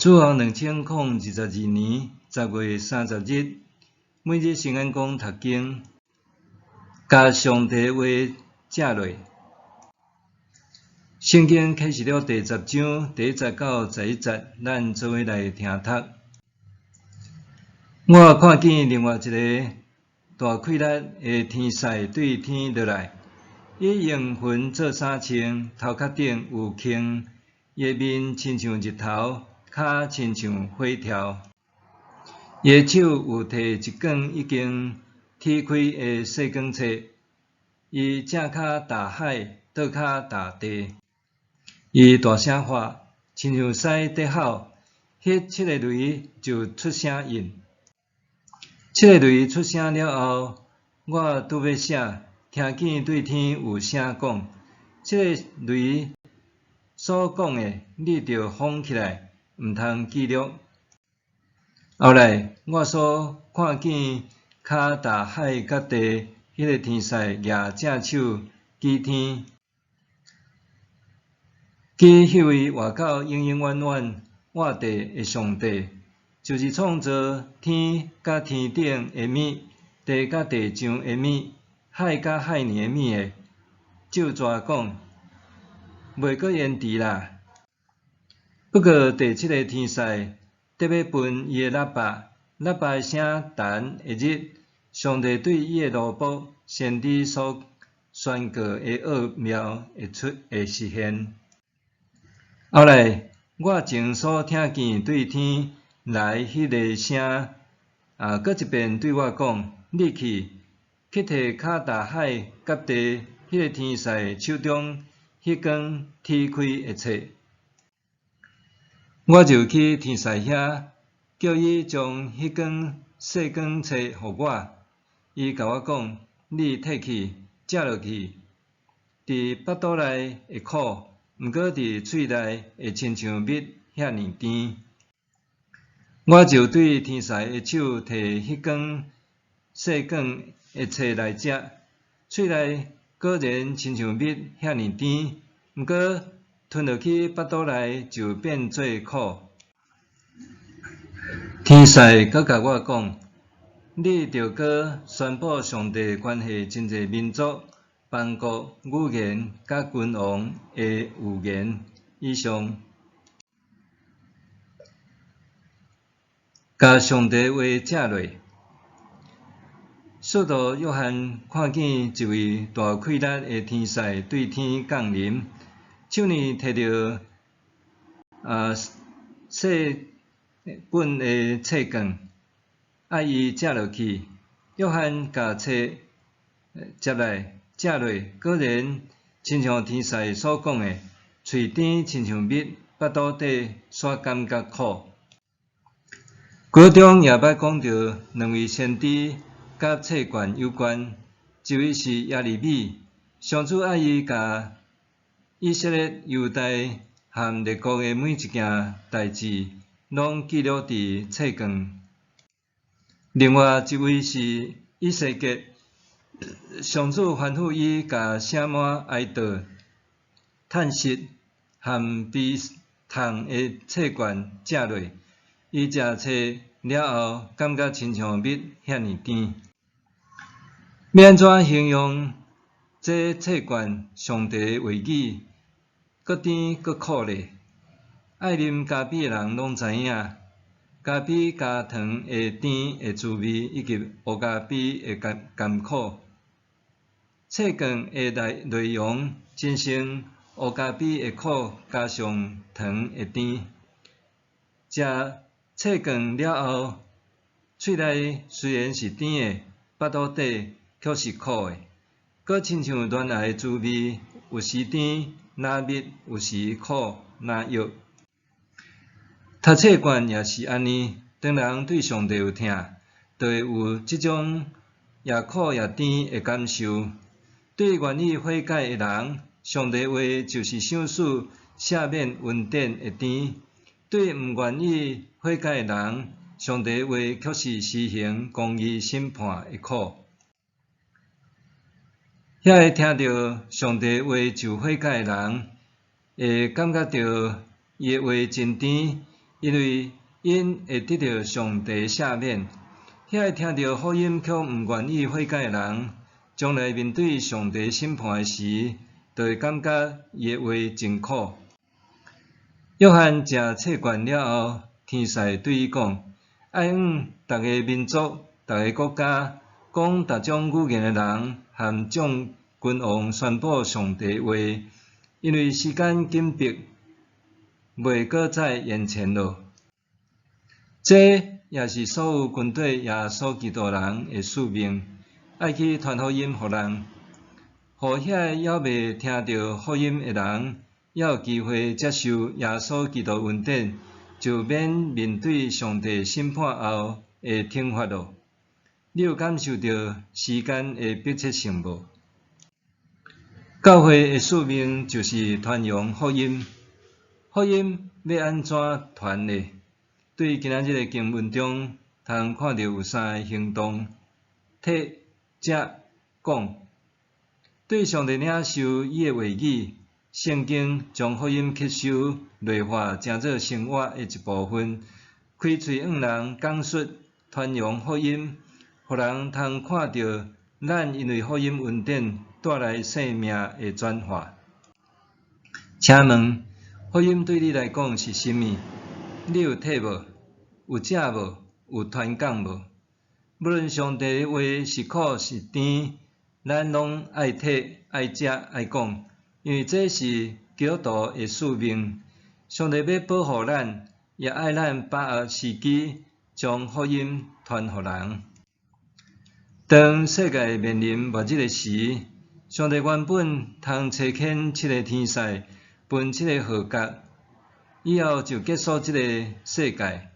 主後2022年10月30日，每日聖安講讀經，共上帝話食落。聖經啟示錄第十章第一節到11節，咱做伙來聽讀。我看見另外一个大氣力的天使對天落來，伊用雲做衫穿，頭殼頂有銎，伊的面親像日頭，跤親像火柱。伊的手有提一卷已經鐵開的細卷冊，伊正跤踏海，倒跤踏地。伊大聲喊，親像獅佇吼，彼七个雷就出聲音。七个雷出聲了後，我拄欲寫，聽見對天有聲講：七个雷所講的，你著封起來，毋通記錄。後來，我所看見跤踏海佮地彼个天使舉正手舉天，舉彼位活到永永遠遠活地的上帝，就是創造天佮天頂的物，地佮地上的物，海佮海裡的物的，咒詛講，袂閣延遲啦。不過第七个天使得欲歕伊的喇叭，喇叭的聲彈的日，上帝對伊的奴僕先知所宣告的奧妙會出會實現。後來，我前所聽見對天來彼个聲，閣一遍對我講：你去，去提跤踏海佮地彼个天使手中彼卷鐵開的冊。我就去天使遐，叫伊將彼卷細卷冊予我。伊共我講：你提去，食落去，佇腹肚內會苦，毋過佇喙內會親像蜜遐爾甜。我就對天使的手提彼卷細卷的冊來食，喙內果然親像蜜遐爾甜，毋過吞落去腹肚內就變做苦。天使閣共我講：你著閣宣布上帝關係真濟民族、邦國、語言佮君王的預言。以上，共上帝話食落。使徒約翰看見一位大氣力的天使對天降臨，手裡提著細本的冊卷，愛伊食落去。約翰共冊接來食落，果然親像天使所講的，喙甜親像蜜，腹肚底煞感覺苦。歌中也捌講著兩位先知佮冊卷有關，一位是耶利米，上主愛伊共以色列、猶大和列國的每一件代誌，攏記錄佇冊卷。另外一位是以西結，上主吩咐伊共寫滿哀悼、嘆息和悲痛的冊卷食落。伊食冊了後，感覺親像蜜遐爾甜。欲按怎形容這冊卷上帝話語，閣甜閣苦咧？愛啉咖啡的人攏知影，咖啡加糖的甜的滋味，以及烏咖啡的甘甘苦。冊卷的內容親像烏咖啡的苦加上糖的甜。食冊卷了後，喙內雖然是甜的，腹肚底卻是苦的，閣親像戀愛的滋味，有時甜若蜜，有時苦若藥。讀冊卷也是按呢，當人對上帝有疼，就會有這種也苦也甜的感受。對願意悔改的人，上帝話就是賞賜赦免恩典的甜；對毋願意悔改的人，上帝話卻是施行公義審判的苦。遐个聽著上帝話就悔改的人，會感覺著伊的話真甜。因為𪜶會得著上帝赦免。遐个聽著福音卻毋願意悔改的人，將來面對上帝審判的時，就會感覺伊的話真苦。約翰食冊券了後，天使對伊講：愛向逐个民族、逐个國家，講逐種語言的人和眾君王宣布上帝話，因為時間緊迫，袂閣再延前囉。這也是所有跟綴耶穌基督人的使命，愛去傳福音予人，予遐個猶未聽著福音的人，猶有機會接受耶穌基督恩典，就免面對上帝審判後的懲罰囉。你有感受著時間的迫切性無？教會的使命就是傳揚福音，福音欲按怎傳呢？對今仔日的經文中，通看著有三个行動：體、食、講。對上帝領受伊的話語，聖經將福音吸收內化，成做生活的一部分。開喙向人講述、傳揚福音，予人通看著咱因為福音恩典帶來生命的轉化。請問，福音對你來講是啥物？你有體無？有食無？有傳講無？無論上帝的話是苦是甜，咱攏愛體、愛食、愛講，因為這是基督徒的使命。上帝欲保護咱，也愛咱把握時機，將福音傳予人。當世界面臨末日的時，上帝原本通差遣七个天使，分七个號角，以後就結束這個世界。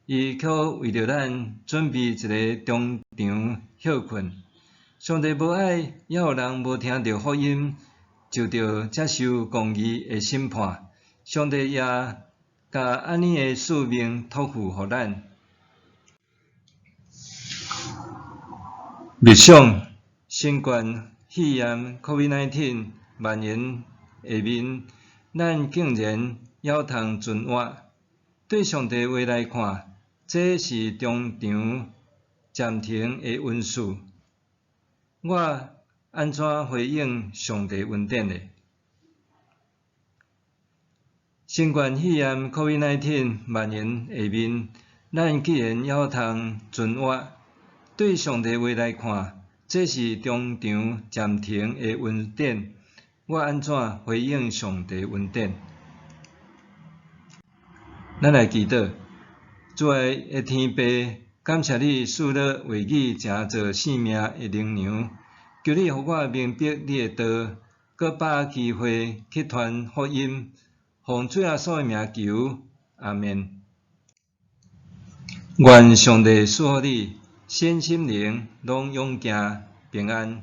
伊卻為著咱準備一個中場歇睏。上帝無愛，猶有人無聽著福音，就著接受公義的審判。上帝也共按呢的使命託付予咱。默想新冠肺炎（COVID-19）蔓延下面，咱竟然猶通存活。對上帝話來看，這是中場暫停的恩賜。我按怎回應上帝恩典呢？新冠肺炎（COVID-19）蔓延下面，咱竟然猶通存活。對上帝話來看，這是中場暫停的恩典。我按怎回應上帝恩典？咱來祈禱，主愛的天父，感謝你賜予話語成做生命的靈糧，求你予我明白你的道，閣把握機會去傳福音，奉主耶穌的名求，阿們。願上帝賜福你，身心靈攏勇健平安。